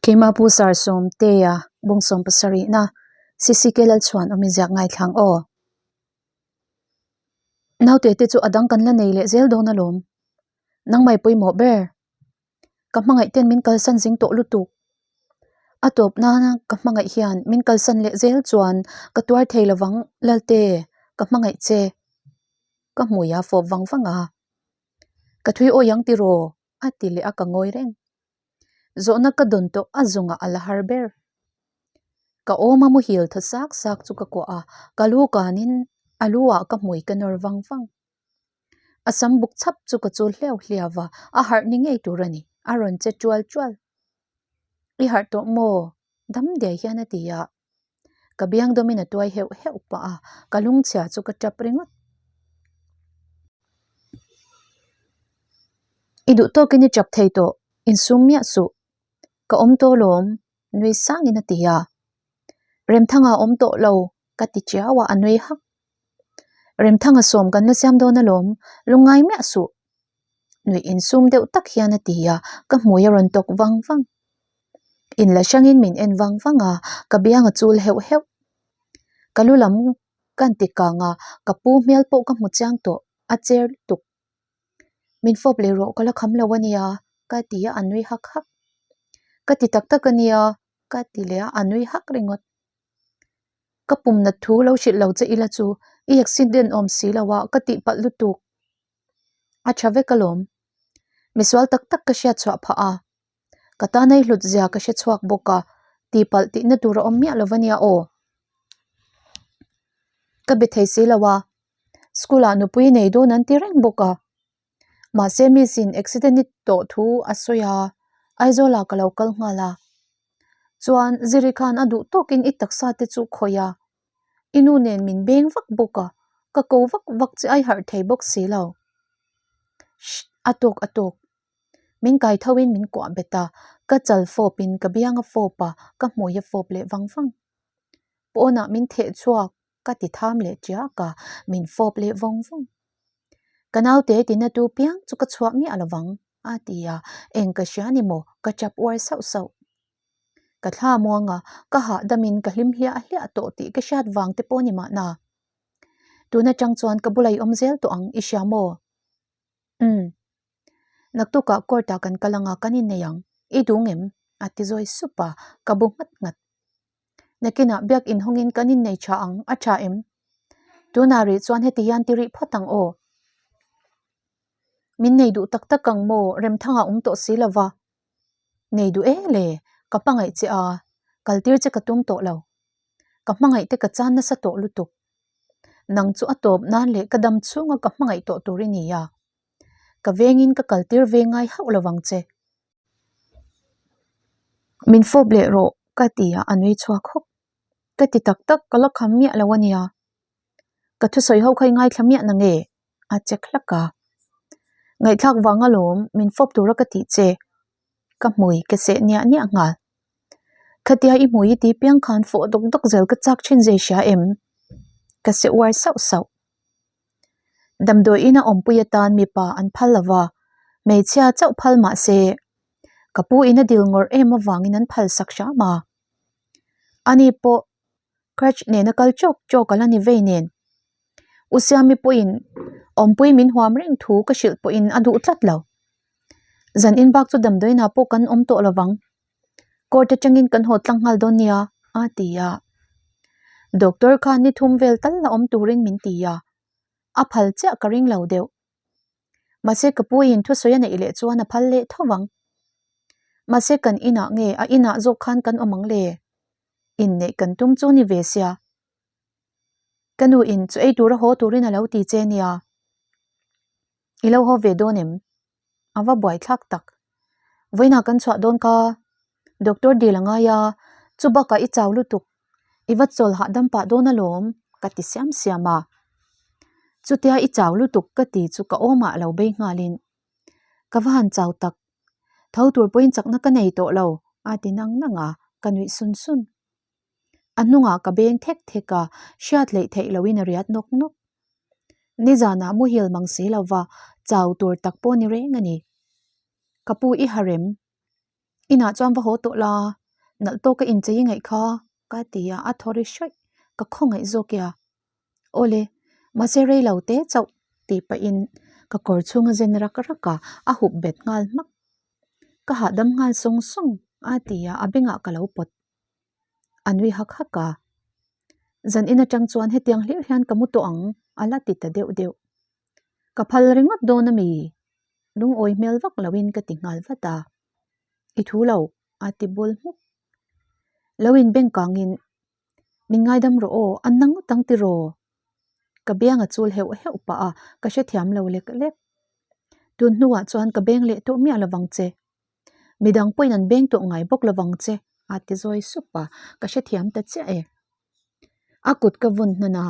Keimah Pu Sar Sawmtea bung 77na CCK Lalchhuan awm inziak ngaithlang aw. Naute te chu a dang kan la nei leh zel dawn alawm. Nangmai pawimawh ber. Ka hmangaih ten min kalsan zing tawh lutuk. A tawp nana ka hmangaih hian min kalsan leh zel chuan ka tuar thei lovang Lalte, ka hmangaih che. Ka hmui a fawp vang vang a. Ka thui awi ang tiraw? a ti leh a ka ngawi reng. Zawhna ka dawn tawh a zawngah a la har ber. Ka awm a muhil thaw sak sak chu ka kuah a, ka lu kanin a lu ah ka hmui ka nawr vang vang. A sam buk chhap chu ka chul hliau hliau va, a harh ni ngei tur a ni, a rawn che tual tual. I harh tawh maw? Dam diai hian a ti a. Ka biang dawmin a tuai heuh heuh pah a, ka lungchhia chu ka tap ringawt. I duh tawkin i tap thei tawh, insum miah suh. Ka awm tawh lawm, nui sangin a ti a. Remthanga awm tawh lo, ka ti chiau a, a nui hak. Remthanga sawm kan la siam dawn alawm, lungngai miah suh. Nuih insum deuh tak hian a ti a, ka hmui a rawn tawk vang vang. In la hrangin min en vang vang a, ka biang a chul heuh heuh. Ka lu lam kan ti kang a, ka pu hmel pawh ka hmu chiang tawh, a cher lutuk. Min fawp leh rawh ka la kham lo a nia, ka ti a, a nui hak hak. Ka ti tak tak a nia, ka ti leh a, a nui hak ringawt. Ka pum nat thu lo hrilh lo che ila chu i accident awm si lo a, ka tihpalh lutuk. A tha vek alawm. Misual tak tak ka hriat chhuah phah a. Ka tan ei hlut zia ka hre chhuak bawk a, tihpalh tihna tur a awm miah lo va nia aw. Ka be thei si lo a, school ah nupui nei dawn an ti reng bawk a. Mahse miss in accident i tawh thu a sawi a, Aizawl ah ka lo kal nghal a. Chuan Ziri khan a duh tawkin i taksa te chu khawih a, i nu nen min beng vak bawk a, ka ko vak vak che a i harh thei bawk si lo. Shh a tawk a tawk. Min kai tho in min kuah bet a, ka chal fawp in ka biang a fawp a, ka hmui a fawp leh vang vang. Pawnah min theh chhuak ka ti tham leh tiak a, min fawp leh vawng vawng. Ka naute tina tu piang chu ka chhuah miah lovang a ti a, eng ka hria ni maw ka chap uar sauh sauh. Ka thla muang a, ka hahdam in ka hlim hliah hliah tawh tih ka hriat vang te pawh ni mahna. Tun atang chuan ka bula i awm zel tawh ang i hria maw? Umm. Naktukah court ah kan kal anga kan innei ang, i duh ngem? a ti zawi sup a, ka bu nghat nghat. Nakinah biak inhawngin kan innei tha ang, a tha em? Tunah rih chuan heti hian ti rih phawt ang aw. Min nei duh tak tak ang maw, Remthanga awm tawh si lo va. Nei duh e le, ka hmangaih che a, kaltir che ka tum tawh lo. Ka hmangaih te ka chan nasa tawh lutuk. Nang chu a tawp nan leh ka dam chhunga ka hmangaih tawh tur i ni a. Ka vengin ka kaltir ve ngai hauh lo vang che. Min fawp leh rawh ka ti a, a nui chhuak hawk. Ka ti tak tak, ka la kham miah lo a nia. Ka thusawi ho kha i ngaithla miah na nge? A che hlak a. Ngaihthlak vang alawm, min fawp tura ka tih che. Ka hmui ka seh niah niah nghal. Khatia i hmui i ti piang khan fawh dawk dawk zel ka chak thin zai hria em? Ka seh uar sauh sauh. Damdawiin a awmpui atan mipa an phal lo va, hmeichhia chauh phal mah se, ka pu in a dil ngawrh em avangin an phal sak hram a. Ani pawh crutch nena kal chawk chawk a la ni vei nen. U Siami pawhin awmpui min huam reng thu ka hrilh pawhin a duh tlat lo. Zan in bak chu damdawiinah pawh kan awm tawh lo vang. Court atangin kan haw tlang nghal dawn nia a ti a. Doctor khan ni thum vel tal la awm turin min ti a, a phal chiah ka ring lo deuh. Mahse ka pu in thusawi a neih leh chuan a phal leh tho vang. Mahse kan inah nge a inah zawk khan kan awm ang le? Inneih kan tum chu ni ve sia. Ka nu in chu ei tura haw turin a lo ti che nia. I lo haw ve dawn em? A va buai thlak tak. Vawiinah kan chhuah dawn kha doctor dil a ngai a, chu bakah i chau lutuk. I va chawl hahdam pah dawn alawm ka ti siam siam a. Chutia i chau lutuk ka ti chu ka awmah lo bei nghalin ka va han chau tak. Tho tur pawhin chakna ka nei tawh lo a ti nang nang a, ka nuih sun sun. A hnungah ka beng thek thek a, hriat hleih theih lohin a riat nawk nawk. Nizanah muhil mang si lova chau tur tak pawh ni reng a ni. Ka pu i harem. Inah chuan va haw tawh la, nalh tawka inchei i ngaih kha ka ti a, a thaw ri hrawih, ka khawngaih zawk e a. Awle, mahse rei lo te chauh tih pahin ka kawr chhung a zen rak rak a, a hup bet nghal hmak. Ka hahdam nghal sawng sawng a ti a, a bengah ka lo pawt. A nui hak hak a, Zan in atang chuan hetiang hlir hian ka mu tawh ang a la ti ta deuh deuh. Ka phal ringawt dawn a mi? Lungawi hmel vak loin ka ti nghal vat a. I thu lo a ti bul hmuk. Lo inbeng kangin Min ngaidam rawh aw, an na ngawt ang tiraw? Ka biang a chul heuh heuh pah a, ka hrethiam lo lek lek. Tun hnuah chuan ka beng leh tawh miah lovang che. Midang pawhin an beng tawh ngai bawk lovang che, a ti zawi sup a, ka hrethiam ta chiah e. A kut ka vun hnan a,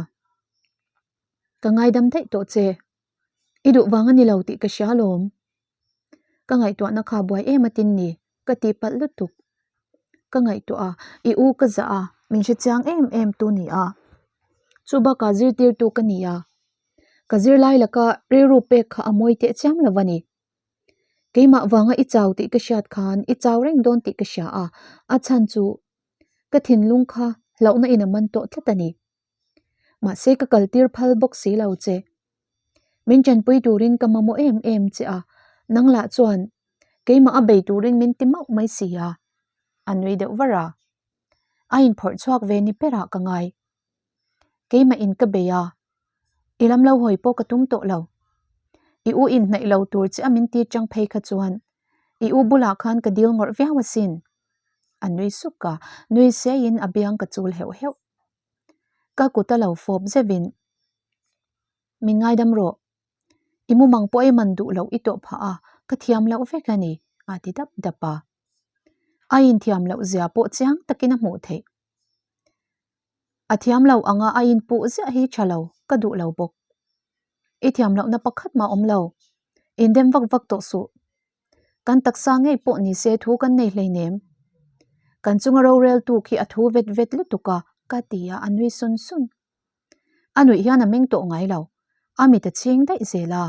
ka ngaidam daih tawh che. I duh vang a ni lo tih ka hria alawm. Ka ngaihtuahna kha buai em atin ni, ka tih palh lutuk. Ka ngaihtuah a, i u ka zah a, min hre chiang em em tu ni a. Chu bakah zirtirtu ka ni a, ka zirlai laka rilru pek kha a mawi teh chiam lo a ni. Keimah vanga i chau tih ka hriat khan i chau reng dawn tih ka hria a, a chhan chu ka thinlung kha hlauhna in a man tawh tlat a ni. Mahse ka kaltir phal bawk si lo che. Min tanpui turin ka mamawh em em che a, nang lah chuan keimah a bei turin min ti mauh mai si a, a nui deuh var a. A inphawrh chhuak ve ni perah ka ngai. Keimah in ka bei a, i lam lo hawi pawh ka tum tawh lo. I u inhnaih lo tur che a min ti chang phei kha chuan i u bulah khan ka dil ngawrh viau asin. A nui suk a, nui seiin a biang ka chul heuh heuh. Ka kut a lo fawp zeuhin, Min ngaidam rawh. I mumang pawh ei man duh loh i tawh phah a, ka thiam loh vek a ni, a ti dap dap a. A inthiam loh zia pawh chiang takin a hmuh theih. A thiam lo anga a inpuh ziah hi tha lo, ka duh lo bawk. I thiam lohna pakhat mah awm lo, indem vak vak tawh suh. Kan taksa ngei pawh ni se thu kan nei hleinem. Kan chunga roreltu khi a thu vet vet lutuk a, ka ti a, a nui sun sun. A nuih hian a meng tawh ngai lo, a mit a chhing daih zel a.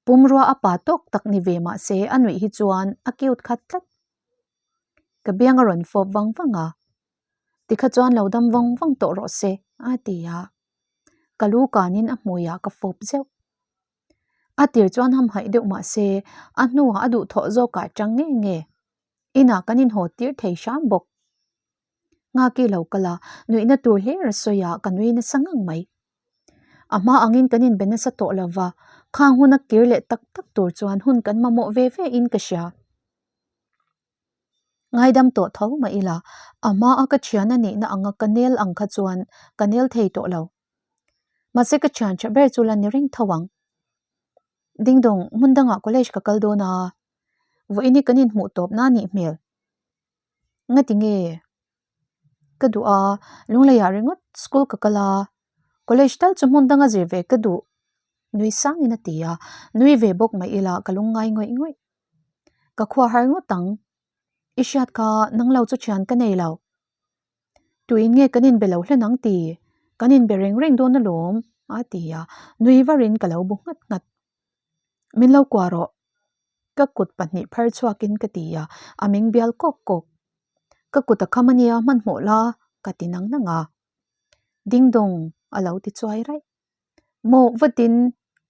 Pumrua a pa tawk tak ni ve mah se a nuih hi chuan a cute khat tlat. Ka biang a rawn fawp vang vang a, tikha chuan lo dam vawng vawng tawh rawh se, a ti a. Ka lu kanin a hmuiah ka fawp zeuh. A tir chuan hamhaih deuh mah se, a hnuah a duhthawh zawkah chang nge nge. Inah kan inhaw tir thei hram bawk. Nghaki lo kal a, nuihna tur hlir a sawi a, ka nui nasa ngang mai. A hma angin kan inbe nasa tawh lo va, khang huna kir leh tak tak tur chuan hun kan mamawh ve ve in ka hria. Ngaidam tawh tho mah ila, a hma a ka thian a nihna anga ka nel ang kha chuan ka nel thei tawh lo. Mahse ka thian tha ber chu la ni reng tho ang. Dingdawng, hmun dangah college ka kal dawn a, vawiin hi kan inhmuh tawp na nih hmel. Ngati nge? Ka duh a, Lungleiah ringawt school ka kal a, college tal chu hmun danga zir ve ka duh. Nui sangin a ti a, nui ve bawk mah ila ka lungngai ngawih ngawih. Ka khua har ngawt ang. I hriat kha nang lo chu thian ka nei lo. Tuin nge kan inbe lo hlen ang ti? Kan inbe reng reng dawn alawm a ti a, nui varin ka lo bu nghat nghat. Min lo kuah rawh. Ka kut pahnih phar chhuakin ka ti a, a meng bial kawk kawk. Ka kut a kham ania hmanhmawh la ka ti nang nang a. Ding dawng a lo ti chuai raih. Maw vatin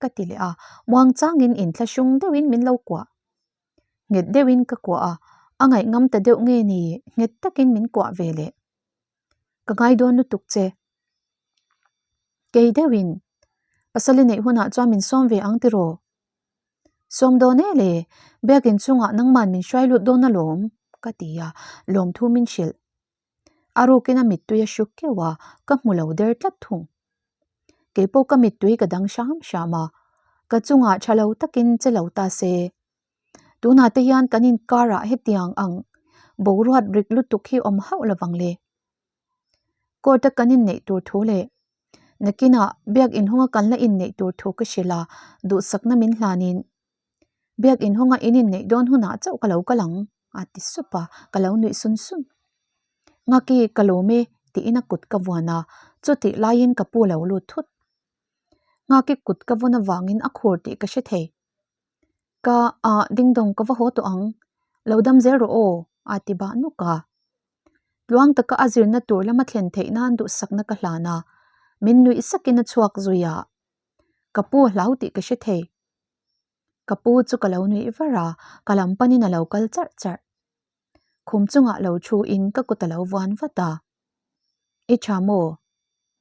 ka ti leh a, muang changin inthlahrung deuhin min lo kuah. Nghet deuhin ka kuah a, a ngaih ngam ta deuh nge ni nghet takin min kuah ve leh. Ka ngai dawn lutuk che. Kei deuhin pasal i neih hunah chuan min sawm ve ang tiraw? Sawm dawn e le, biakin chungah nangman min hruai lut dawn alawm ka ti a, lawmthu min hrilh. A rukin a mittui a hruk keuh a, ka hmu lo der tlat thung. Keipawh ka mittui ka dang hram hram a, ka chungah tha lo takin che lo ta se. Tunah te hian kan inkarah hetiang ang boruat rik lutuk hi awm hauh lovang le. Court a kan inneih tur thu leh nakinah biak inhawnga kan la inneih tur thu ka hrilh a, duhsakna min hlanin Biak inhawnga in inneih dawn hunah chauh ka lo kal ang a ti sup a, ka lo nuih sun sun. Ngaki ka lawm e tiin a kut ka vuan a, chutih laiin ka pu lo lut thut. Ngaki kut ka vawn avangin a khur tih ka hre thei. Ka ah ding dawng ka va haw tawh ang. Lo dam zel rawh aw, a ti bah nawk a. Tluang taka a zirna tur lama thlen theih nan duhsakna ka hlan a, min nuih sakin a chhuak zui a. Ka pu a hlau tih ka hre thei. Ka pu chu ka lo nuih var a, ka lam panin a lo kal charh charh. Khum chungah lo thu in ka kut a lo vuan vat a. I tha maw?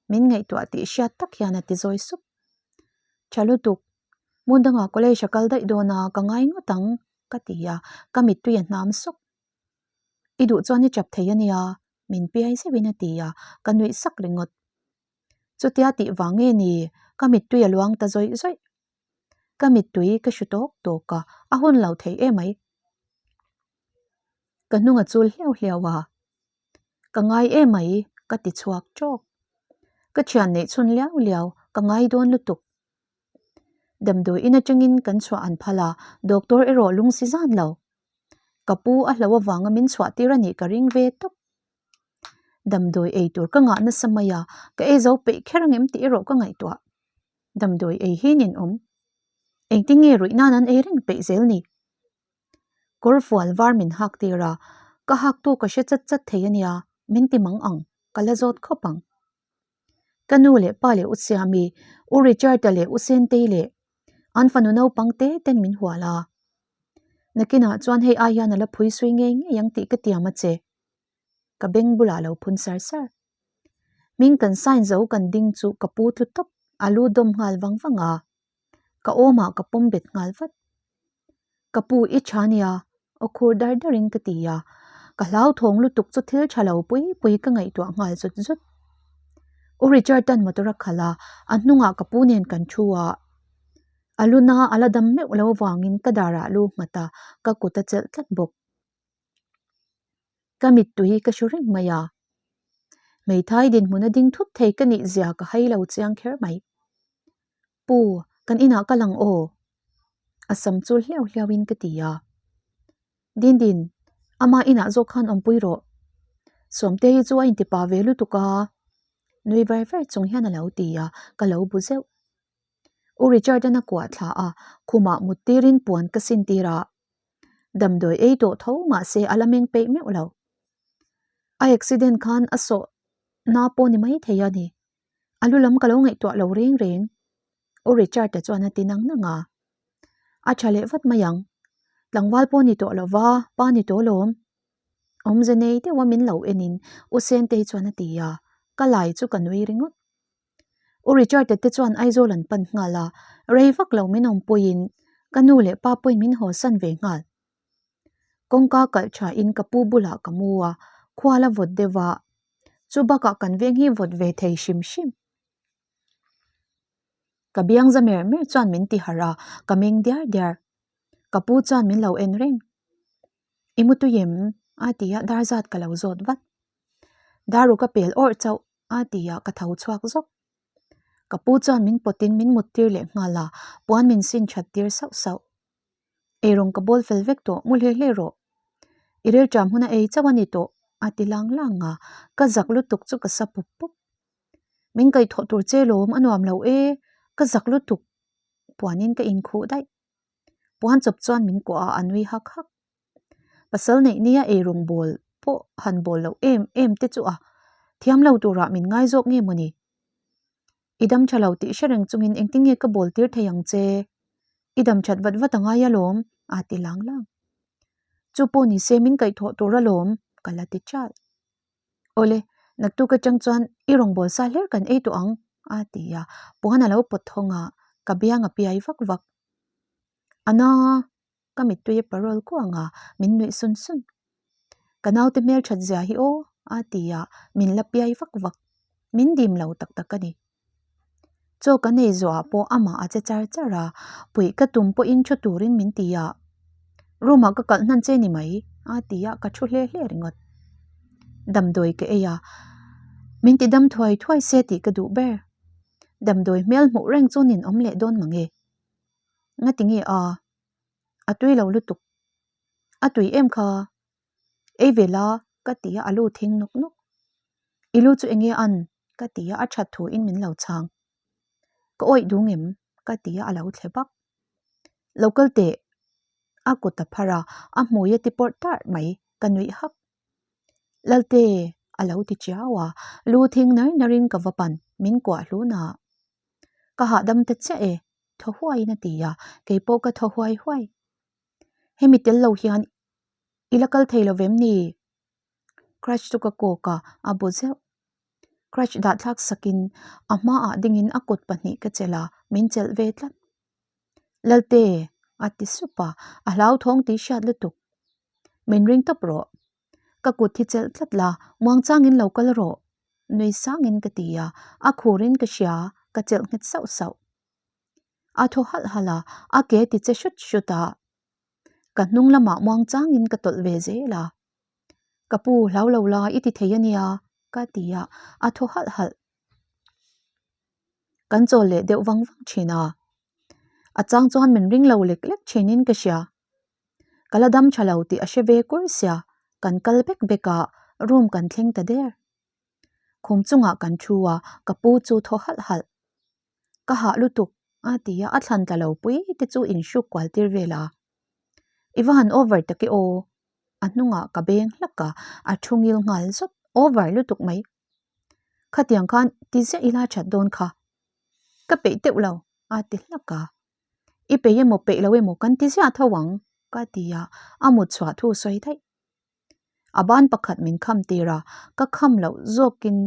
Min ngaihtuah tih hriat tak hian a ti zawi sup. Tha lutuk, hmun dangah college a kal daih dawn a, ka ngai ngawt ang, ka ti a, ka mittui a hnam sawk. I duh chuan i chap thei a nia, min piai zeuhin a ti a, ka nuih sak ringawt. Chutia tih vang nge ni, ka mittui a luang ta zawih zawih. Ka mittui ka hru tawk tawk a, a hun lo thei emai. Ka hnung a chul hliau hliau a, Ka ngai emai, ka ti chhuak tawk. Ka thian neih chhun liau liau, ka ngai dawn lutuk. Damdawi in atangin kan chhuah an phal a, doctor erawh lung si zan lo. Ka pu a hlo avanga min chhuah tir a nih ka ring ve tawp. Damdawi ei tur ka ngah nasa mai a, ka ei zo peih kher angem tih erawh ka ngaihtuah. Damdawi ei hi nin awm. Engtin nge ruih nan an ei reng peih zel ni? Kawr fual var min hak tir a, ka hak tu ka hre chat chat thei a nia, min ti mang ang, ka la zawt khawp ang. Ka nu leh pa leh U Siami, U Richard-a leh U Sentei leh an fanu naupang te ten min hual a. Nakinah chuan hei ai hian a la phui sui ngei ngei ang tih ka tiam a che. Ka beng bulah lo phun sar sar. Hming kan sign zo kan ding chu ka pu tlu tawp, a lu dawm nghal vang vang a. Ka awmah ka pawm bet nghal vat. Ka pu i tha nia, aw khur dar darin ka ti a. Ka hlauthawng lutuk chu thil tha lo pui pui ka ngaihtuah nghal zut zut. U Richard-a'n motor a khalh a, a hnungah ka pu nen kan thu a. A luna a la dam meuh lo vangin ka darah lu nghat a, ka kut a chelh tlat bawk. Ka mittui ka hru reng mai a. Hmeithai dinhmun a ding thup thei ka nih zia ka hai lo chiang kher mai. Pu, kan inah ka lang aw. A sam chu hliau hliau in ka ti a. Dindin, ama inah zawk khan awmpui rawh. Sawmte hi chu a intipa ve lutuk a. Nui var var chung hian a lo ti a, ka lo bu zeuh. U Richard-a'n a kuah thla a, khumah mut tirin puan ka sin tir a. Damdawi ei tawh tho mahse a la meng peih meuh lo. A accident khan a sawh na pawh ni mai thei a ni. A lu lam ka lo ngaihtuah lo reng reng. U Richard-a chuan a ti nang nang a. A tha leh vat mai ang. Tlangval pawh ni tawh lo va, pa ni tawh lawm. Awmze nei deuha min lo enin U Sentei chuan a ti a, ka lai chu ka nui ringawt. U Richard-a te chuan Aizawl an pan nghal a, rei vak lo min awmpuiin ka nu leh pa pawhin min hawsan ve nghal. Kawngka kalh thain ka pu bulah ka mu a, khual a vawt deuh a, chu bakah kan veng hi vawt ve thei hrim hrim. Ka biang za mer mer chuan min ti harh a, ka meng diar diar. Ka pu chuan min lo en reng. I mu tui em? a ti a, dar zat ka lo zawt vat. Dar ru ka pel awrh chauh. A ti a, ka tho chhuak zawk. Ka pu chuan min pawtin min mut tir leh nghal a, puan min sin that tir sauh sauh. Eirawng ka bawl fel vek tawh, mu hle hle rawh. I rilṭam hun a ei chauh a ni tawh, a ti lang lang a, ka zak lutuk chu ka sa pup pup. Min kaihthawh tur che lawm, a nuam lo e, ka zak lutuk. Puanin ka inkhuh daih. Puan chawp chuan min kuah a, a nui hak hak. Pasal neih nia eirawng bawl pawh han bawl loh em em te chu a thiam lo turah min ngai zawk nge mawni? I dam tha lo tih hre reng chungin engtin nge ka bawl tir thei ang che? I dam that vat vat a ngai alawm a ti lang lang. Chu pawh ni se min kaihthawh tur alawm ka la ti chat. Awle, naktuk atang chuan i rawngbâwl sa hler kan ei tawh ang a ti a, puan a lo pawt thawng a, ka biang a piai vak vak. A na! Ka mittui a parol kuang a, min nuih sun sun. Ka naute hmelthat zia hi aw, a ti a, min la piai vak vak. Min dim lo tak tak a ni. Chaw kan ei zawhah pawh amah a che char char a, puih ka tum pawhin thu turin min ti a. Room ah ka kalh hnan che ni mai, a ti a, ka thu hle hle ringawt. Damdawi ka ei a, min ti dam thuai thuai se tih ka duh ber. Damdawi hmel hmuh reng chu nin awm leh dawn mange. Ngati nge a? A tui lo lutuk. A tui em kha? Ei ve la ka ti a, a lu thing nawk nawk. I lu chu enge an? ka ti a, a that thu in min lo chhang. Ka awih dung em? ka ti a, a lo thle bak. Lo kal teh. A kut a phar a, a hmui a ti pawrh tarh mai, ka nuih hak. Lalte! a lo ti chiau a, lu thing nar narin ka va pan, min kuah hlun a. Ka hahdam ta chiah e, thaw huaiin a ti a, keipawh ka thaw huai huai. Hemi tel lo hian i la kal thei lo vem ni? Crutch chu ka kawk a, a bu zeuh. Crutch dah thlak sakin a hmaah dingin a kut pahnih ka chelh a, min chelh ve tlat. Lalte! a ti sup a, a hlauthawng tih hriat lutuk. Min ring tawp rawh. Ka kut hi chelh tlat la, muangchangin lo kal rawh. Nui sangin ka ti a, a khurin ka hria, ka chelh nghet sauh sauh. A thaw halh halh a, a ke ti che hrut hrut a. Ka hnung lamah muangchangin ka tawlh ve zel a. Ka pu, hlau lo la, i ti thei a nia, ka ti a, a thaw halh halh. Kan chawl leh deuh vang vang thin a. A chang chuan min ring lo lek lek thinin ka hria. Ka la dam tha lo tih a hre ve kur sia, kan kal bek bek a, room kan thleng ta der. Khum chungah kan thu a, ka pu chu thaw halh halh. Ka hah lutuk a ti a, a thlan tla lo pui te chu inhruk kual tir vel a. I va han over tak e aw, a hnungah ka beng hlak a, a thu ngil nghal zawt, over lutuk mai. Khatiang khan ti ziah ila that dawn kha. Ka peih teuh lo a ti hlak a. I peih emaw peih lo emaw kan ti ziah tho ang ka ti a, a mut chhuah thu sawi daih. A ban pakhat min kham tir a, ka kham loh zawkin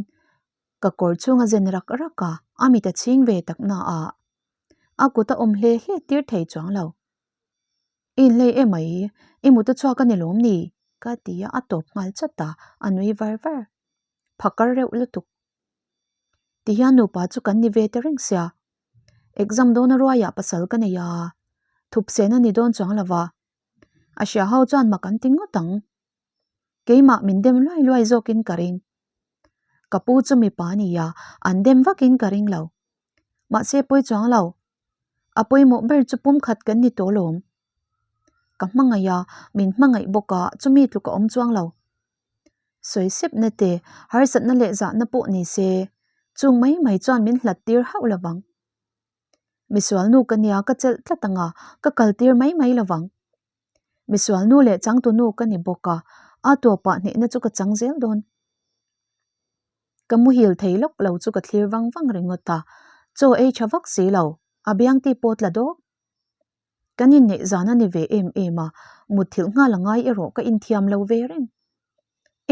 ka kawr chhung a zen rak rak a, a mit a chhing ve tak na a, a kut a awm hle hle tir thei chuang lo. I inhlei emai, i mut a chhuak a ni lawm ni? ka ti a, a tawp nghal chat a, a nui var var. Phakar reuh lutuk. Tihian nupa chu kan ni ve ta reng sia. Exam dawn a ruaiah pasal ka nei a, thupsen a ni dawn chuang lo va. A hria ho chuan mak an ti ngawt ang. Keimah min dem luai luai zawkin ka ring. Ka pu chu mipa a ni a, an dem vakin ka ring lo. Mahse pawi chuang lo. A pawimawh ber chu pumkhat kan ni tawh lawm. Ka hmangaih a, min hmangaih bawk a, chumi tluk a awm chuang lo. Sawi sepna te, harsatna leh zahna pawh ni se, chung mai mai chuan min hlat tir hauh lo vang. Misual nu ka nia ka chelh tlat ang a, ka kal tir mai mai lo vang. Misual nu leh changtu nu ka ni bawk a, a tawpah hnehna chu ka chang zel dawn. Ka muhil thei lawk lo chu ka thlir vang vang ringawt a, chaw ei tha vak si lo, a biang ti pawt la dawk. Kan inneih zan a ni ve em em a, mutthilh nghal a ngai erawh ka inthiam lo ve reng.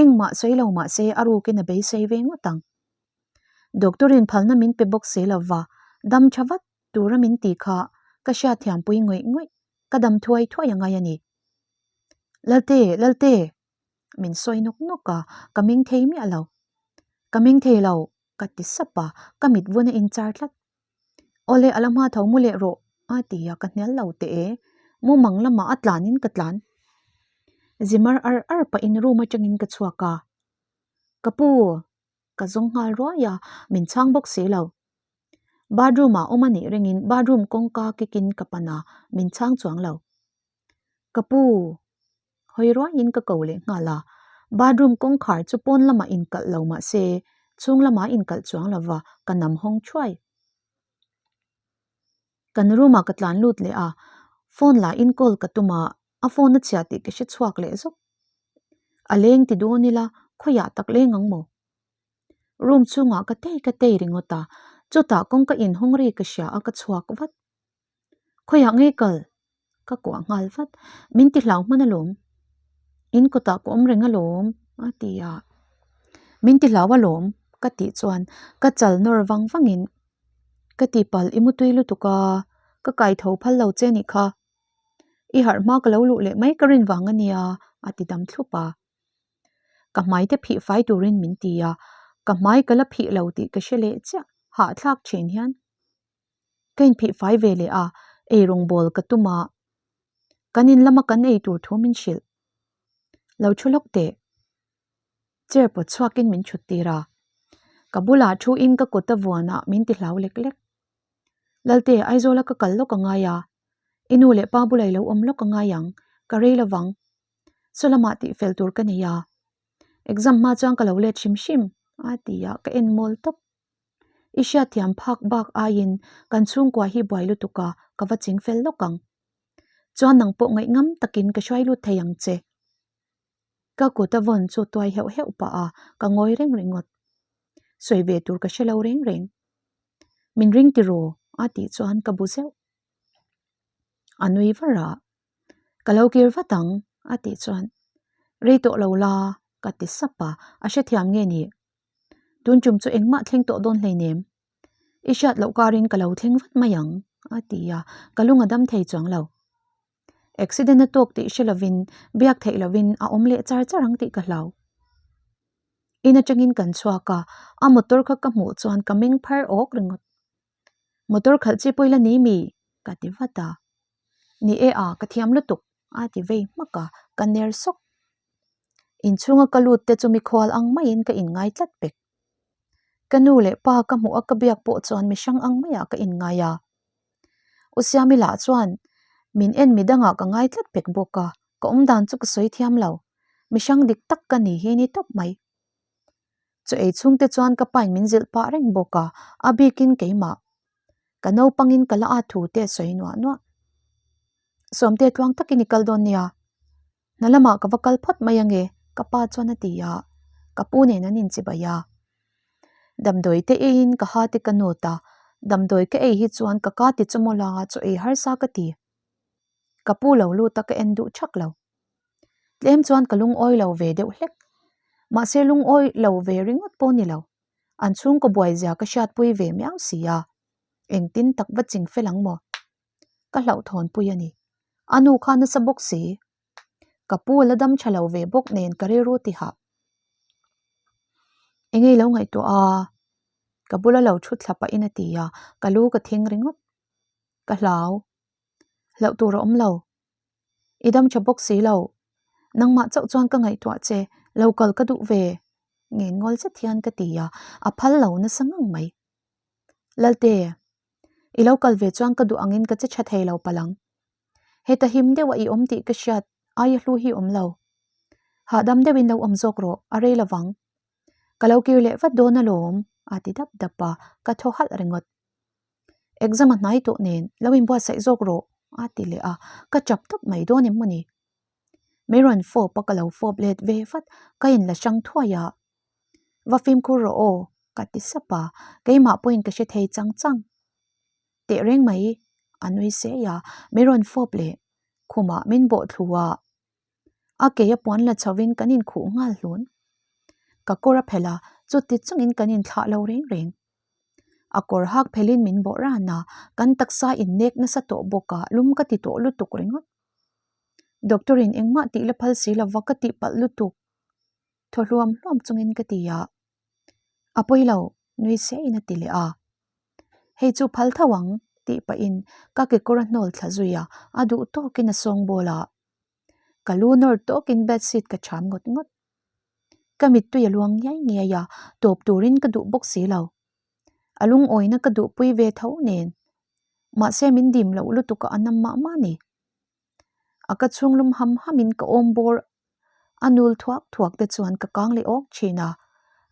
Engmah sawi lo mah se a rukin a beisei ve ngawt ang. Doctor in phalna min pe bawk si lo va, dam tha vat tura min ti kha ka hriatthiampui ngawih ngawih, ka dam thuai thuai a ngai a ni. Lalte, Lalte! Min sawi nawk nawk a, ka meng thei miah lo. Ka meng thei lo, ka ti sap a, ka mit vun a inchar tlat. Awle, a la hma tho mu leh rawh, a ti a, ka hnial lo teh e. Mumang lamah a tlanin ka tlan. Zimar ar ar pahin room atangin ka chhuak a. Ka pu! Ka zawng nghal ruai a, min chhang bawk si lo. Bathroom ah awm a nih ringin bathroom kawngka kikin ka pan a, min chhang chuang lo. Ka pu! Hawi ruaiin ka ko leh nghal a, bathroom kawngkhar chu pawn lamah inkalh lo mah se chhung lamah inkalh chuang lo va, ka nam hawng thuai. Kan room ah ka tlan lut leh a, phone lah in call ka tum a, a phone a chhia tih ka hre chhuak leh zawk. A leng ti dawn ila khawiah tak leng ang maw? Room chhungah ka tei ka tei ringawt a, chutah kawngka inhawng ri ka hria a ka chhuak vat. Khawiah ngei kal? Ka kuah nghal vat. Min ti hlau hman alawm. In kawtah ka awm reng alawm a ti a. Min ti hlau alawm ka tih chuan ka chal nawr vang vangin ka tihpalh i mutui lutuk a, ka kai tho phal lo che nih kha. I harh hma ka lo luh leh mai ka rin vang a nia a ti dam thlup a. Ka hmai te phih fai turin min ti a, ka hmai ka la phih lo tih ka hre leh chiah hahthlak thin hian. Ka inphih fai ve leh a, ei rawngbawl ka tum a, kan in lama kan ei tur thu min hrilh. Lo thu lawk teh. Chair pawt chhuakin min thut tir a, ka bulah thu in ka kut a vuan ah min ti hlau lek lek. Lalte, Aizawla ka kal lawk a ngai a, i nu leh pa bulah i lo awm lawk a ngai ang, ka rei lovang. Saw lamah tih fel tur ka nei a, exam hma chuan ka lo let hrim hrim a ti a, ka en mawl tawp. I hriatthiam phak bak aiin kan chhungkua hi buai lutuk a, ka va ching fel lawk ang. Chuan nang pawh ngaihngam takin ka hruai lut thei ang che. Ka kut a vawn chu tuai heuh heuh pah a, ka ngawi reng ringawt. Sawi ve tur ka hre lo reng reng. Min ring ti raw? a tih chuan ka bu zeuh. A nui var a, Ka lo kir vat ang, a tih chuan, Rei tawh lo la, ka ti sap a, a hrethiam nge ni? Tun tum chu engmah thleng tawh dawn hleinem. I hriat loh karin ka lo thleng vat mai ang, a ti a, ka lung a dam thei chuang lo. Accident a tawk tih hre lovin biak theih lovin a awm leh char char ang tih ka hlau. In atangin kan chhuak a, a motor kha ka hmuh chuan ka meng phar awk ringawt. Motor khalh chi pawh ila ni mi? ka ti vat a. Ni e a, ka thiam lutuk, a ti vei hmak a, ka ner sawk. Inchhunga ka lut te chu mikhual ang maiin ka inngai tlat pek. Ka nu leh pa ka hmuh a ka biak pawh chuan mihrang ang maiah ka inngai a. U Siami lah chuan min en mi dangah ka ngai tlat pek bawk a, ka awm dan chu ka sawi thiam lo. Mihrang dik tak ka ni hi ni tawp mai. Chaw ei chhungte chuan ka pain min zilh pah reng bawk a, a bikin keimah. Ka naupangin ka la at thu te a sawi nuah nuah. Sawmte tluang takin i kal dawn nia. Hna lamah ka va kal phawt mai ange, ka pa chuan a ti a, ka pu nen an inchibai a. Damdawi te eiin ka ha te ka nawt a, damdawi ka ei hi chuan ka ka ti chu maw la chaw ei harsa ka ti. Ka pu lo lut a ka en duh thak lo. Tlem chuan ka lungawi lo ve deuh hlek. Mahse lungawi lo ve ringawt pawh ni lo. An chhungkaw buai zia ka hriatpui ve miau si a, engtin tak va ching fel ang maw? Ka hlauhthawnpui a ni. A nu kha nasa bawk si. Ka pu la dam tha lo ve bawk nen ka rilru ti hah. Enge i lo ngaihtuah a? Ka bula lo thu thla pahin a ti a, ka lu ka thing ringawt. Ka hlau. Hlauh tur a awm lo. I dam tha bawk si lo. Nangmah chauh chuan ka ngaihtuah che, lo kal ka duh ve. Ngenngawl zet hian ka ti a, a phal lo nasa ngang mai. Lalte, i lo kal ve chuan ka duh angin ka che tha thei lo palh ang. Heta him deuha i awm tih ka hriat aia hlu hi awm lo. Hahdam deuhin lo awm zawk rawh, a rei lovang. Ka lo kir leh vat dawn alawm, a ti dap dap a, ka thaw halh ringawt. Exam a hnai tawh nen, lo inbuatsaih zawk rawh, a ti leh a, ka chap tawp mai dawn em mawni? Min rawn fawp a, ka lo fawp let ve vat, ka inla hrang thuai a. Va fimkhur rawh aw, ka ti sap a, keimah pawhin ka hre thei chang chang. Teh reng mai, a nui sei a, min rawn fawp leh khumah min bawh thlu a, a kei a puan la chhovin kan inkhuh nghal hlun. Ka kawr a phelh a, chuti chungin kan inthlah lo reng reng. A kawr hak phelhin min bawh ran a, kan taksa innek nasa tawh bawk a, lum ka ti tawh lutuk ringawt. Doctor in engmah tih la phal si lova ka tihpalh lutuk. Thaw hluam hluam chungin ka ti a, A pawi lo, nui seiin a ti leh a. Hei chu phal tho ang, tih pahin ka kekawr a hnawl thla zui a, a duh tawkin a sawng bawl a. Ka lu nawr tawkin bedsheet ka cham ngawt ngawt. Ka mittui a luang ngiai ngiai a, tawp turin ka duh bawk si lo. A lungawina ka duhpui ve tho nen. Mahse min dim loh lutuk a a nam mah mah a ni. A ka chhung lum ham ham in ka awm bawr a nul thuak thuak te chuan ka kang leh awk thin a,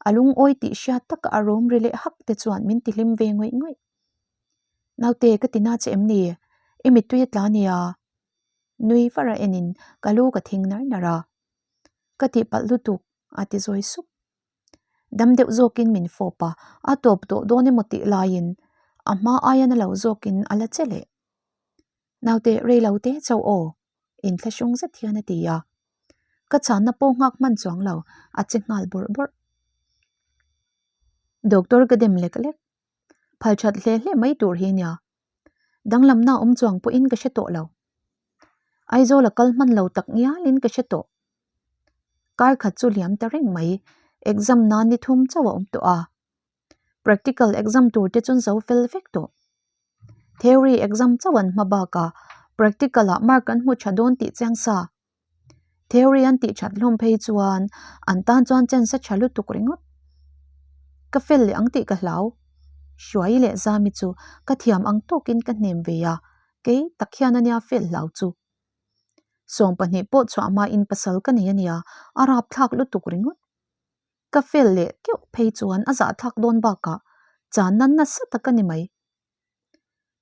a lungawi tih hriat taka a rawm ri leh hak te chuan min ti hlim ve ngawih ngawih. Naute ka ti na che em ni? I mittui a tla nia. Nui var a en in ka lu ka thing nar nar a. Ka tihpalh lutuk a ti zawi sup. Dam deuh zawkin min fawp a, a tawp tawh dawn emaw tih laiin a hma aia na lo zawkin a la che leh. Naute rei lo te chauh aw, inthlahrung zet hian a ti a. Ka chhanna pawh nghak hman chuang lo, a che nghal bawrh bawrh. Doctor ka dem lek lek. Phal that hle hle mai tur hi nia. Danglamna awm chuang pawhin ka hre tawh lo. Aizawl a kal hman lo tak ngialin ka hre tawh. Kar khat chu liam ta reng mai, exam nan ni thum chauh a awm tawh a. Practical exam tur te chuan zo fel vek tawh. Theory exam chauh an hma bakah practical ah mark an hmu tha dawn tih chiang sa. Theory an tih that hlawm phei chuan an tan chuan chance a tha lutuk ringawt. Ka fel leh ang tih ka hlau. Hruai leh Zami chu ka thiam ang tawkin ka hnem ve a, kei tak hian ania fel hlau chu. 20 pawh chhuah hmain pasal ka nei ania, a rapthlak lutuk ringawt. Ka fel leh keuh phei chuan a zahthlak dawn bakah chan nan nasa tak a ni mai.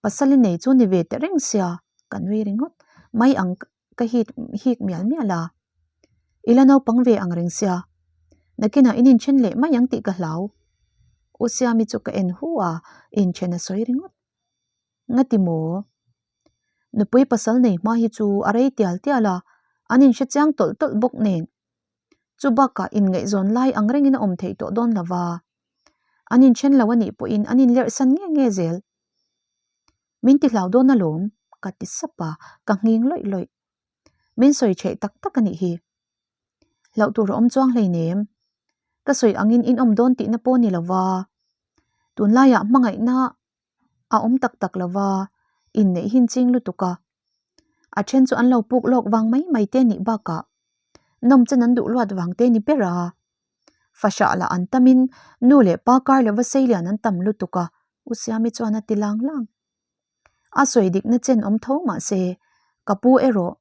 Pasal i nei chu ni ve teh reng sia, ka nui ringawt. mai ang ka hit hik mial mial a. I la naupang ve ang reng sia, nakinah in inthen leh mai ang tih ka hlau. U Siami chu ka en hu a, inthen a sawi ringawt. Ngati maw? Nupui pasal nei hma hi chu a rei tial tial a, an inhre chiang tawlh tawlh bawk nen. Chu bakah inngaihzawn lai ang rengin a awm theih tawh dawn lo va, an inthen lo a nih pawhin an inlerhsan nge nge zel. Min ti hlau dawn alawm, ka ti sap a, ka nghing lawih lawih. Min sawi theih tak tak a nih hi. Hlauh tur a awm chuang hleinem. Ka sawi angin in awm dawn tihna pawh a ni lo va, tunlaiah hmangaihna a awm tak tak lo va, inneih hi ching lutuk a. A then chu an lo puk lawk vang mai mai te nih bakah nawm chen an duh luat vang te ni ber a. Fahrah lah an tamin nu leh pa kar lova sei lian an tam lutuk a, U Siami chuan a ti lang lang. A sawi dikna chen awm tho mah se, ka pu erawh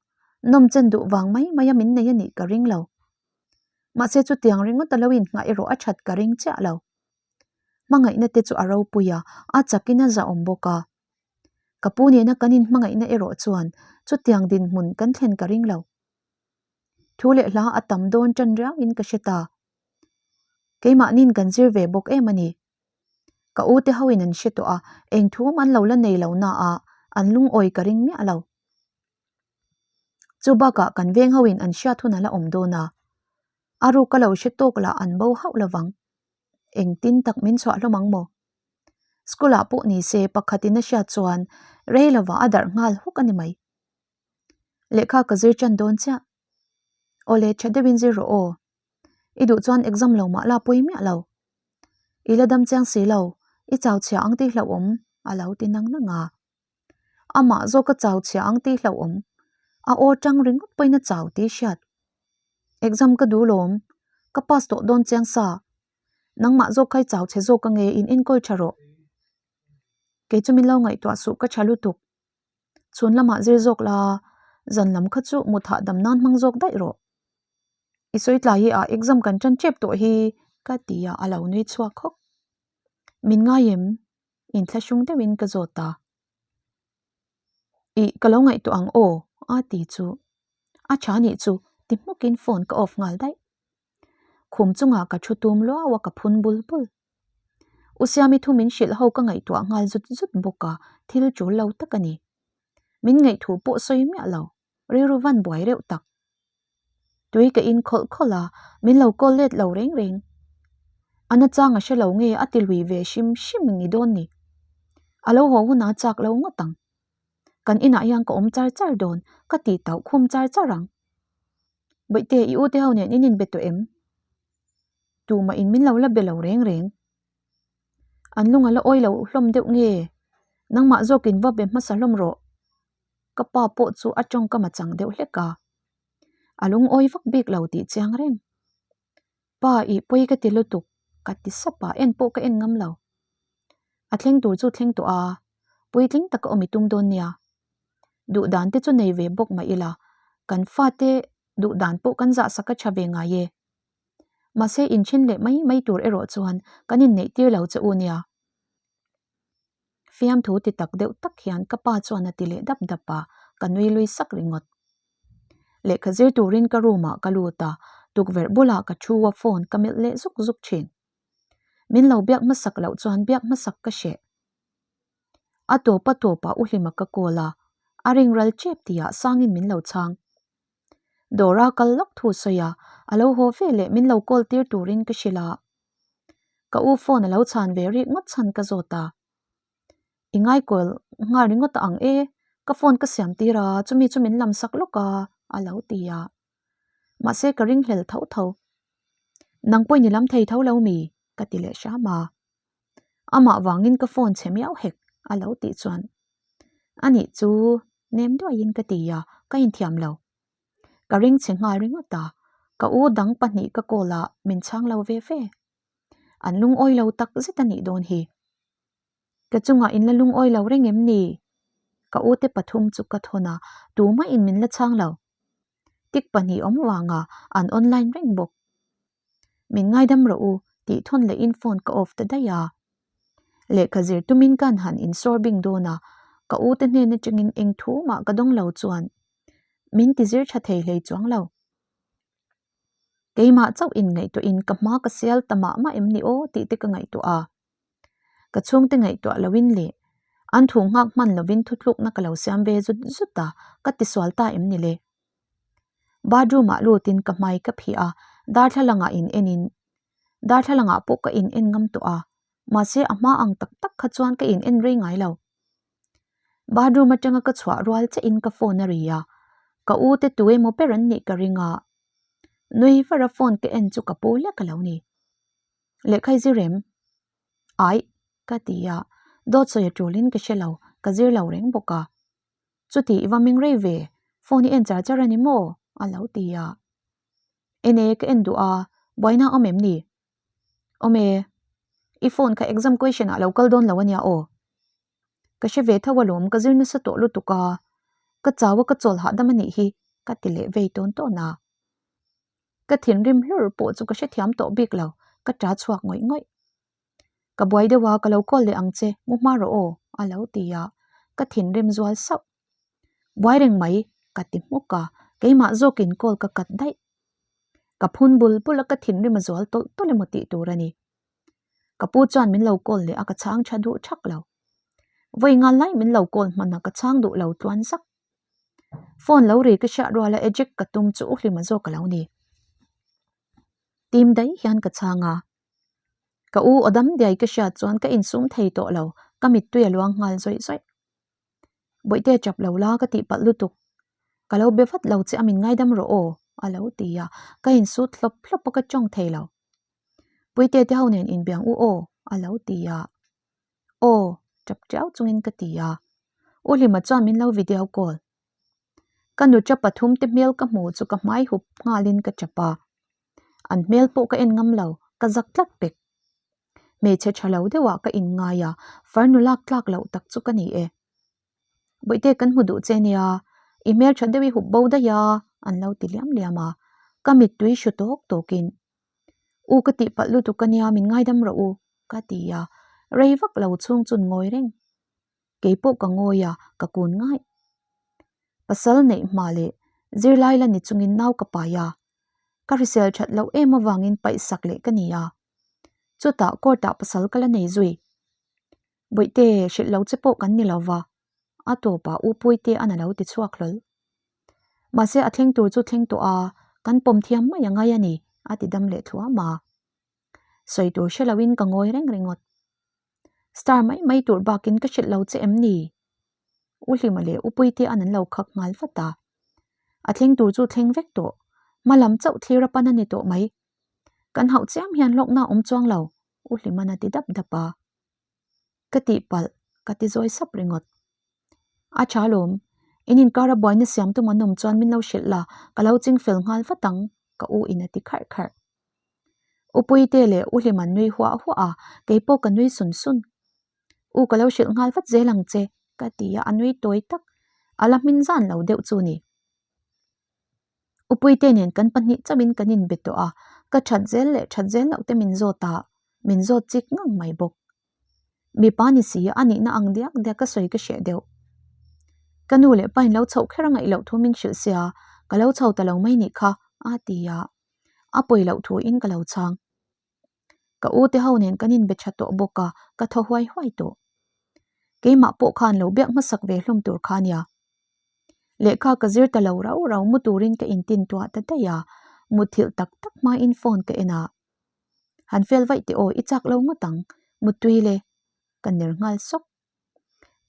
nawm chen duh vang mai mai a min nei a nih ka ring lo. Mahse chutiang ringawt a lo inngah erawh a that ka ring chiah lo. Hmangaihna te chu a ropui a, a chakin a zahawm bawk a. Ka pu nena kan inhmangaihna erawh chuan chutiang dinhmun kan thlen ka ring lo. Thu leh hla a tam dawn tan riauin ka hre ta. Keimahni'n kan zir ve bawk em a ni. Ka u te hoin an hre tawh a, eng thum an lo la nei lo na a, an lungawi ka ring miah lo. Chu bakah kan veng hoin an hriat hun a la awm dawn a, a ruk a lo hre tawk lah an bo hauh lovang. Engtin tak min chhuah hlawm ang maw? School ah pawh ni se pakhatin a hriat chuan rei lovah a darh nghal huk a ni mai. Lehkha ka zir tan dawn chiah. Awle tha deuhin zir rawh aw. I duh chuan exam lo mah la pawi miah lo. I la dam chiang si lo, i chau chhia ang tih hlauhawm a lo ti nang nang a. Amah zawk a chau chhia ang tih hlauhawm, a aw tang ringawt pawhin a chau tih hriat. Exam ka duh lawm, ka pass tawh dawn chiang sa. Nangmah zawk kha i chau chhe zawk ange in enkawl tha rawh. Kei chu min lo ngaihtuah suh ka tha lutuk. Chhun lamah zir zawk la, zan lam kha chu mut hahdam nan hmang zawk daih rawh. I sawi tlai hi ah exam kan tan tep tawh hi ka ti a, a lo nui chhuak hawk. Min ngai em? Inthlahrung deuhin ka zawt a. Ih, ka lo ngaihtuah ang aw a ti chu. A tha nih chu ti hmukin phone ka off nghal daih. Khum chungah ka thu tum luau a ka phun bul bul. U Siami thu min hrilh ho ka ngaihtuah nghal zut zut bawk a, thil tul lo tak a ni. Min ngaihthu pawh sawi miah lo, rilru van buai reuh tak. Tui ka in khawlh khawlh a, min lo call let lo reng reng. A nachang a hre lo nge a ti lui ve hrim hrim ni dawn ni. A lo haw hunah a chak lo ngawt ang. Kan inah hian ka awm char char dawn, ka tih tauh khum char char ang. Bawihte, i ute ho nen in inbe tawh em? Tumah in min lo la be lo reng reng. An lung a la awi lo hlawm deuh nge? Nangmah zawkin va be hmasa hlawm rawh. Ka pa pawh chu a tawngkam a chang deuh hlek a. A lungawi vak bik lo tih chiang reng. Pa ih pawi ka ti lutuk, ka ti sap a, en pawh ka en ngam lo. A thleng tur chu thleng tawh a, puitling taka awm i tum dawn nia. Duh dan te chu nei ve bawk mah ila, kan fate duh dan pawh kan zah sak a tha ve ngai e. Mahse inthen leh mai mai tur erawh chuan kan inneih tir lo che u nia. Fiamthu ti tak deuh tak hian ka pa chuan a ti leh dap dap a, ka nui lui sak ringawt. Lehkha zir turin ka room ah ka lut a, tukverh bulah ka thu a phone ka melh leh zuk zuk thin. Min lo biak hmasak loh chuan biak hmasak ka hreh. A tawp a tawpah u Hlima ka call a, a ring ral tep tihah sangin min lo chhang. Dawra kal lawk thu sawi a, a lo haw ve leh min lo call tir turin ka hrilh a. Ka u phone a lo chhan ve rik ngawt chhan ka zawt a. I ngaikawl nghal ringawt ang e, ka phone ka siam tir a, chumi chu min lam sak lawk a, a lo ti a. Mahse ka ringhlel tho tho. Nang pawhin i lam thei tho lo mi? ka ti leh hram a. Amah vangin ka phone chhe miau hek, a lo tih chuan. Anih chu nem duaiin ka ti a, ka inthiam lo. Ka ring chhe nghal ringawt a, ka u dang pahnih ka call a, min chhang lo ve ve. An lungawi lo tak zet a nih dawn hi. Ka chungah in la lungawi lo reng em ni? Ka u te pathum chu ka thawn a, tumah in min la chhang lo. Tik pahnih awm vanga an online reng bawk. Min ngaidam rawh u tih thawn leh in phone ka off ta daih a. Lehkha zir tumin kan han insawr bing dawn a, ka u te hnen atangin eng thu mah ka dawng lo chuan. Min ti zir tha thei hlei chuang lo. Keimah chauh in ngaihtuahin ka hma ka sial ta mah mah em ni aw tih te ka ngaihtuah a. Ka chhungte ngaihtuah loin leh an thu nghak hman lovin thutlukna ka lo siam ve zut zut a, ka tisual ta em ni le? Bathroom ah lutin ka hmai ka phih a, darthlalang ah in en in darthlalang ah pawh ka in en ngam tawh a, mahse a hma ang tak tak kha chuan ka in en rei ngai lo. Bathroom atanga ka chhuah rual chiah in ka phone a ri a, ka u te tu emaw ber an nih ka ring a, nui var a phone ka en chu ka pu lek a lo ni. Lehkha i zir em? Aih, ka ti a, dawt sawi a tul in ka hre lo, ka zir lo reng bawk a. Chuti i va meng rei ve, phone i en char char a ni maw? a lo ti a. Ene ka en duh a, buaina awm em ni? Awm e, i phone kha exam question ah lo kal dawn lo a nia aw. Ka hre ve tho alawm, ka zir nasa tawh lutuk a, ka chau a ka chawl hahdam a nih hi, ka ti leh vei tawn tawn a. Ka thinrim hlur pawh chu ka hrethiam tawh bik lo, ka ta chhuak ngawih ngawih. Ka buai deuh a, ka lo call leh ang che, mu hma rawh aw, a lo ti a, ka thinrim zual sauh. Buai reng mai, ka ti hmuk a, keimah zawkin call ka cut daih. Ka phun bul bul a, ka thinrim a zual tawlh tawlh emaw tih tur a ni. Ka pu chuan min lo call leh a, ka chhang tha duh thak lo. Vawi ngal lai min lo call hman a, ka chhang duh lo tluan zak. Phone lo ri ka hriat rual a eject ka tum chu u hlima zawk a lo ni. Tim daih hian ka chhang a. Ka u aw dam diai ka hriat chuan ka insum thei tawh lo, ka mittui a luang nghal zawih zawih. Bawihte chap lo la ka tih palh lutuk, ka lo be vat lo che a min ngaidam rawh aw a lo ti a, ka insut hlawp hlawp a ka tawng thei lo. Puite te ho nen inbiang u aw a lo ti a, aw tap tiau chungin ka ti a, U Hlima chuan min lo video call. Ka nuṭa pathum te hmel ka hmu chu ka hmai hup nghalin ka tap a, An hmel pawh ka en ngam lo, ka zak tlat pek. Hmeichhe tha lo deuhah ka inngai a, farnu lak tlak loh tak chu ka ni e. Bawihte kan hmu duh che nia, i hmel tha deuh i hup bo daih a, an lo ti liam liam a, ka mittui hru tawk tawkin, U ka tih palh lutuk a nia, min ngaidam rawh u, ka ti a, rei vak lo chhung chun ngawi reng. Kei pawh ka ngawi a, ka kun ngai. Pasal neih hma leh zirlai la ni chungin nau ka pai a, ka hrisel that loh em avangin paih sak leh ka ni a. Chutah court ah pasal ka la nei zui. Bawihte, hrilh lo che pawh kan ni lo va, a tawpah U Puite an a lo ti chhuak hlawl. Mahse a thleng tur chu thleng tawh a, kan pawm thiam mai a ngai a ni, a ti dam leh thluam a. Sawi tur hre loin ka ngawi reng ringawt. Star mai mai tur bakin ka hrilh lo che em ni? U Hlima leh U Puite an an lo khak nghal vat a. A thleng tur chu thleng vek tawh. Hma lam chauh thlir a pan a ni tawh mai. Kan hauh chiam hian hlawkna a awm chuang lo, U Hliman a ti dap dap a. Ka tihpalh, ka ti zawi sap ringawt. A tha lawm, in inkar a buaina siam tum an awm chuan min lo hrilh la, ka lo ching fel nghal vat ang, ka u in a ti kharh kharh. U Puite leh U Hlim an nui huah huah a, kei pawh ka nui sun sun. U ka lo hrilh nghal vat zel ang che, ka ti a, a nui tawi tak. A la hmin zan lo deuh chu ni. U Puite nen kan pahnih chauhin kan inbe tawh a, ka that zel leh that zel loh te min zawt a, min zawt chik ngang mai bawk. Mipa ni si a nihna ang diak diak ka sawi ka hreh deuh. Ka nu leh pa in lo chhoh kher a ngaih loh thu min hrilh sia, ka lo chho ta lo mai nih kha, a ti a. A pawi loh thu in ka lo chhang. Ka u te ho nen kan inbe tha tawh bawk a, ka thaw huai huai tawh. Keimah pawh khan lo biak hmasak ve hlawm tur kha nia. Lehkha ka zir ta lo rau rau mu turin ka intin tuah ta daih a, mutthilh tak tak hmain phone ka en a. Han fel vaih teh aw, i chak lo ngawt ang, muttui le, ka ner nghal sawk.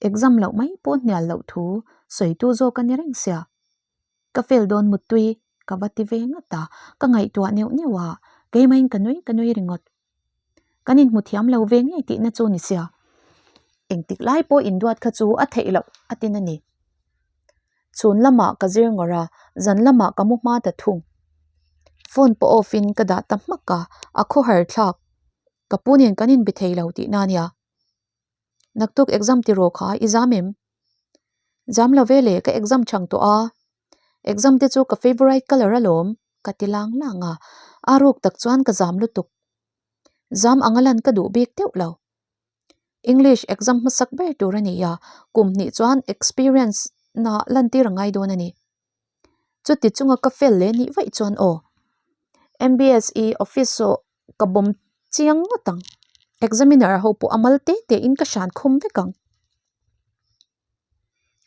Exam loh mai pawh hnial loh thu sawitu zawk a ni reng sia. Ka fel dawn muttui ka va ti ve ngat a, ka ngaihtuah neuh neuh a, keimahin ka nui ka nui ringawt. Kan inhmu thiam lo ve ngei tihna chu ni sia. Engtik lai pawh induat kha chu a theih loh a tin a ni. Chhun lamah ka zir ngawrh a, zan lamah ka mu hma ta thung. Phone pawh off in ka dah ta hmak a, a khawhar thlak. Ka pu nen kan inbe thei lo tihna a nia. Naktuk exam ti rawh kha i zam em? Zam lo ve le, ka exam chhang tawh a. Exam te chu ka favourite colour alawm, ka ti lang lang a. A ruk tak chuan ka zam lutuk. Zam anga lan ka duh bik deuh lo. English exam hmasak ber tur a ni a, kum hnih chuan experience na lantir a ngai dawn a ni. Chuti chunga ka fel leh nih vaih chuan aw. MBSE office aw ka bawm chiang ngawt ang. Examiner ho pawh a mal te te in ka hran khum vek ang.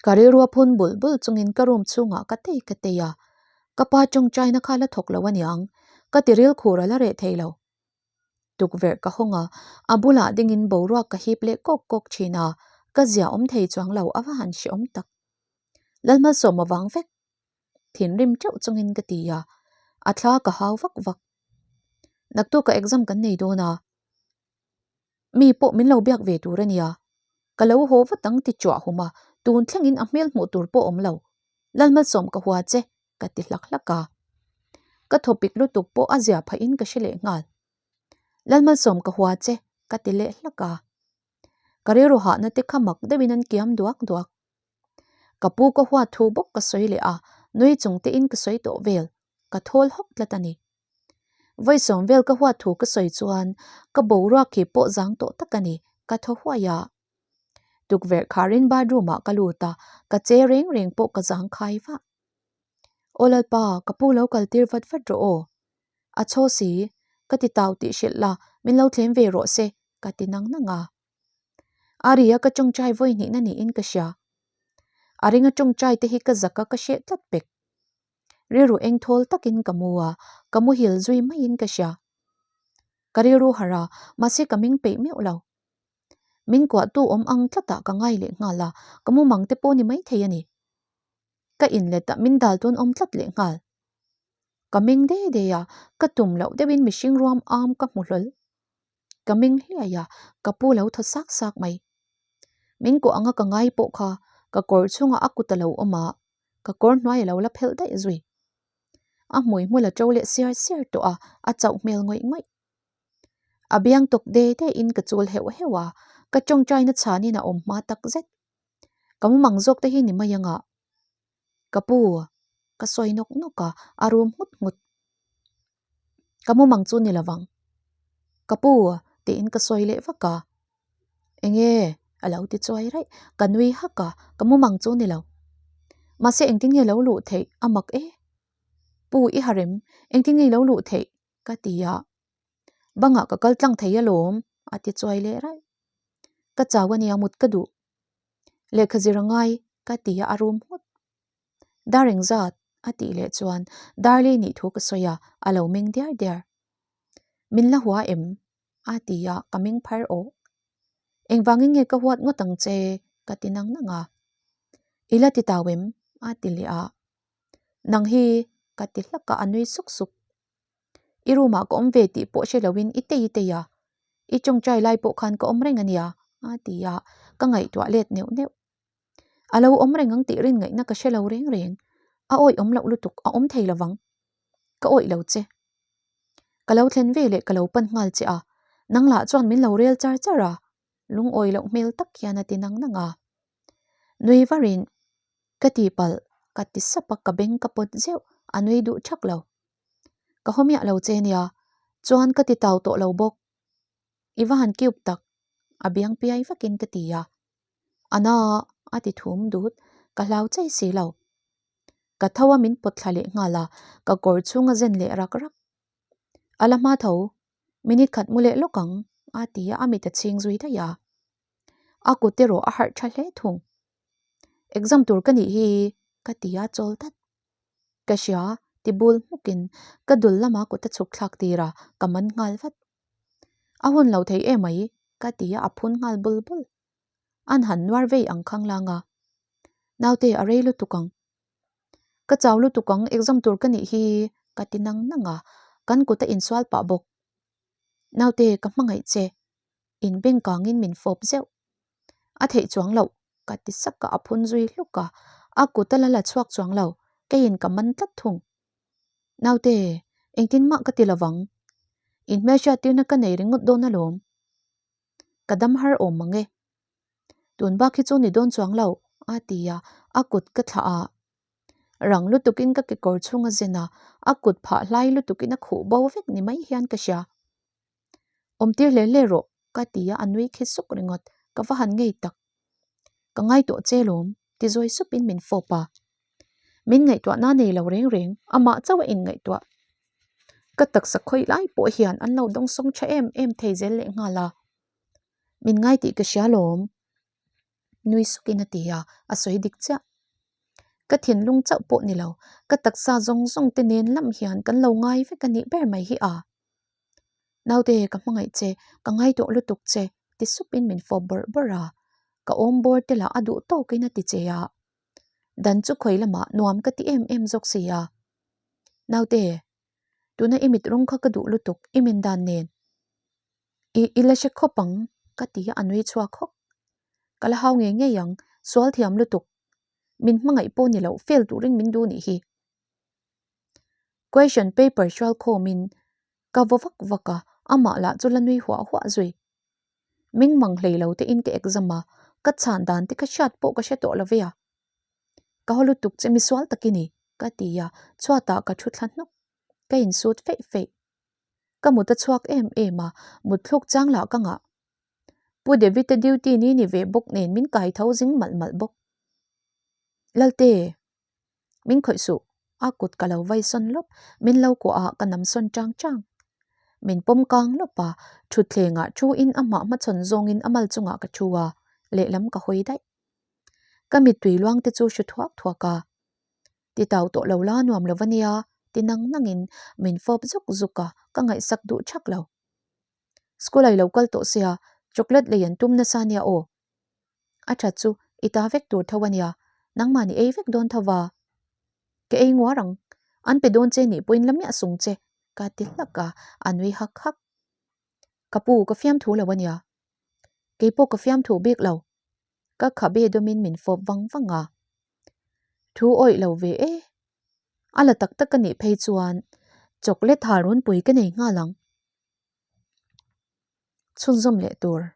Ka rilrua phun bul bul chungin ka room chhungah ka tei ka tei a, ka pa tawngtaina kha la thawk lo aniang, ka ti ril khur a la reh thei lo. Tukverh ka hawng a, a bulah dingin boruak ka hip leh kawk kawk thin a, ka zia awm thei chuang lo a va han hreawm tak. Lalmalsawm avang vek thinrim teuh chungin ka ti a, a thla ka hau vak vak. Naktuka exam kan nei dawn a, Mi pawh min lo biak ve tur a nia. Ka lo haw vat ang ti chuah hum a, tun thlengin a hmel hmuh tur pawh awm lo. Lalmalsawm ka hua che, ka ti hlak hlak a. Ka thawpik lutuk pawh a zia phahin ka hre leh nghal. Lalmalsawm ka hua che, ka ti leh hlak a. Ka rilru hahna te kha mak deuhin an kiam duak duak. Ka pu ka huat thu bawk ka sawi leh a, nui chung tein ka sawi tawh vel, ka thawl hawk tlat a ni. Vawisawm vel ka huat thu ka sawi chuan ka boruak khi pawh zang tawh tak a ni, ka thaw huai a. Tukverh kharin bathroom ah ka lut a, ka che reng reng pawh ka zang khai vah. Aw Lalpa, ka pu lo kal tir vat vat rawh aw. A chhaw si, ka ti tau tih hrilh la, min lo thlem ve rawh se, ka ti nang nang a. A ri a ka tawngtai vawi hnihna niin ka hria. A ringa tawngtai te hi ka zak a ka hreh tlat pek. Rilru eng thawl takin ka mu a, ka muhil zui maiin ka hria. Ka rilru harh a, mahse ka ming peih meuh lo. Min kuahtu awm ang tlatah ka ngai leh nghal a, ka mumang te pawh ni maithei a ni. Ka inlet a, min dal tawn awm tlat leh nghal. Ka meng de de a, ka tum loh deuhin mihring ruam am ka hmu hlawl. Ka meng hliai a, ka pu lo thaw sak sak mai. Min kuah anga ka ngai pawh kha ka kawr chhungah a kut a lo awm a, ka kawr hnuai a lo la phelh daih zui. A hmui hmul a to leh siar siar tawh a, a chauh hmel ngawih ngawih. A biang tawk de de in ka chul heuh heuh a, ka tawngtaina chhanin a awm hma tak zet. Ka mumang zawk te hi ni mai anga. Ka pu, ka sawi nawk nawk a, a rum nghut nghut. Ka mumang chu ni lovang. Ka pu, tiin ka sawi leh vak a. Enge? A lo ti chuai raih. Ka nui hak a, ka mumang chu ni lo. Mahse engtin nge lo luh theih a mak e? Pu, i harem, engtin nge i lo luh theih? Ka ti a. Bangah ka kal tlang thei alawm, a ti chuai leh raih. Ka chau a nia mut ka duh. Lehkha zir a ngai, ka ti a, a rum nghut. Dar engzat? a tih leh chuan Darley nih thu ka sawi a, a lo meng diar diar. Min la hua em? a ti a, ka meng phar awk. Engvangin nge ka huat ngawt ang che? ka ti nang nang a. I la ti tau em? a ti leh a. Nang hi ka ti hlak a, a nui suk suk. I room ah ka awm ve tih pawh hre loin i tei i tei a, i tawngtai lai pawh khan ka awm reng a nia a ti a, ka ngaihtuah let neuh neuh. A lo awm reng ang tih rin ngaihna ka hre lo reng reng, a awih awm loh lutuk a awm thei lovang, ka awih lo che. Ka lo thlen ve leh ka lo pan nghal che a, nang lah chuan min lo rel char char a, lungawi loh hmel tak hian a ti nang nang a. Nui varin ka ti palh, ka ti sap a, ka beng ka pawt zeuh, a nui duh thak lo. Ka haw miah lo che nia, chuan ka ti tau tawh lo bawk. I va han cube tak, a biang piai vakin ka ti a. Ana a ti thum dut, ka hlau chei si lo. Ka tho a min pawt thla leh nghal a, ka kawr chhung a zen leh rak rak. A la hma tho, minute khat mu leh lawk ang, a ti a, a mit a chhing zui daih a. A kut erawh a harh tha hle thung. Exam tur ka nih hi, ka ti a chawl dat. Ka hria, ti bul hmukin ka dul lama kut a chhuk thlak tir a, ka man nghal vat. A hun lo thei emai, ka ti a, a phun nghal bul bul. An han nuar vei ang khang lang a. Naute a rei lutuk ang. Ka chau lutuk ang, exam tur ka nih hi, ka ti nang nang a, kan kut a insual pah bawk. Naute, ka hmangaih che. Inbeng kangin min fawp zeuh. A theih chuang loh, ka ti sak a, a phun zui hluk a, a kut a la la chhuak chuang lo, keiin ka man tlat thung. Naute, engtin mah ka ti lovang. In hmelhriat tirna ka nei ringawt dawn alawm. Ka dam har awm mang e. Tun bak hi chu ni dawn chuang lo, a ti a, a kut ka thlah a. Rang lutukin ka kekawr chhung a zen a, a kut phah hlai lutukin a khuh bo vek ni mai hian ka hria. Awmtir hle hle rawh, ka ti a, a nui khi suk ringawt, ka va han ngei tak. Ka ngai tawh che lawm, ti zawi supin min fawp a. Min ngaihtuahna nei lo reng reng, amah chauh a inngaihtuah. Ka taksa khawih lai pawh hian an lo dawngsawng tha em em thei zel leh nghal a. Min ngai tih ka hria lawm. Nui sukin a ti a, a sawi dik chiah. Ka thinlung chauh pawh ni lo, ka taksa zawng zawng te nen lam hian kan lo ngai vek a nih ber mai hi a. Naute ka hmangaih che, ka ngaituah lutuk che ti supin min fawp bawrh bawrh a, ka awm bawr te lah a duh tawkin a ti che a. Dan chu khawi lamah nuam ka ti em em zawk si a. Naute, tuna i mit rawng kha ka duh lutuk i min dan nen. I i la hre khawp ang ka ti a, a nui chhuak hawk. Ka la hau ngei ngei ang, sual thiam lutuk. Min hmangaih pawh ni loh fail turin min duh nih hi. Question paper hrual khawmin ka vaw vak vak a, amah lah chu la nui huah huah zui. Ming mang hlei lo te in ka exam a, ka chhan dan te ka hriat pawh ka hre tawh lo ve a. Ka haw lutuk che misual tak i ni, ka ti a, chhuatah ka thu thla hnawk. Ka insut feih feih. Ka mut a chhuak em em a, mut thluk chang lah ka ngah. Pu David-a duty ni ni ve bawk nen min kai tho zing malh malh bawk. Lalte! Min khawih suh, a kut ka lo vai sawn lawp, min lo kuah a ka nam sawn chang chang. Min pawm kang lawp a, thutthlengah thu in amah hmachhawn zawngin a mal chungah ka thu a, lehlam ka hawi daih. Ka mittui luang te chu hru thuak thuak a, Ti tau tawh lo la nuam lo va nia, ti nang nangin min fawp zuk zuk a, ka ngaihsak duh thak lo. School a i lo kal tawh sia, chocolate lei an tum nasa nia aw. A that chu i ta vek tur tho a nia, nangmahni ei vek dawn tho va. Ka ei nguar ang, an pe dawn che nih pawhin la miah sung che, ka ti hlak a, a nui hak hak. Ka pu, ka fiamthu lo a nia. Keipawh ka fiamthu bik lo. Ka khabe dawmin min fawp vang vang a. Thu awih lo ve e. A la tak tak a nih phei chuan chocolate ha runpui ka nei nghal ang. Chhunzawm leh tur.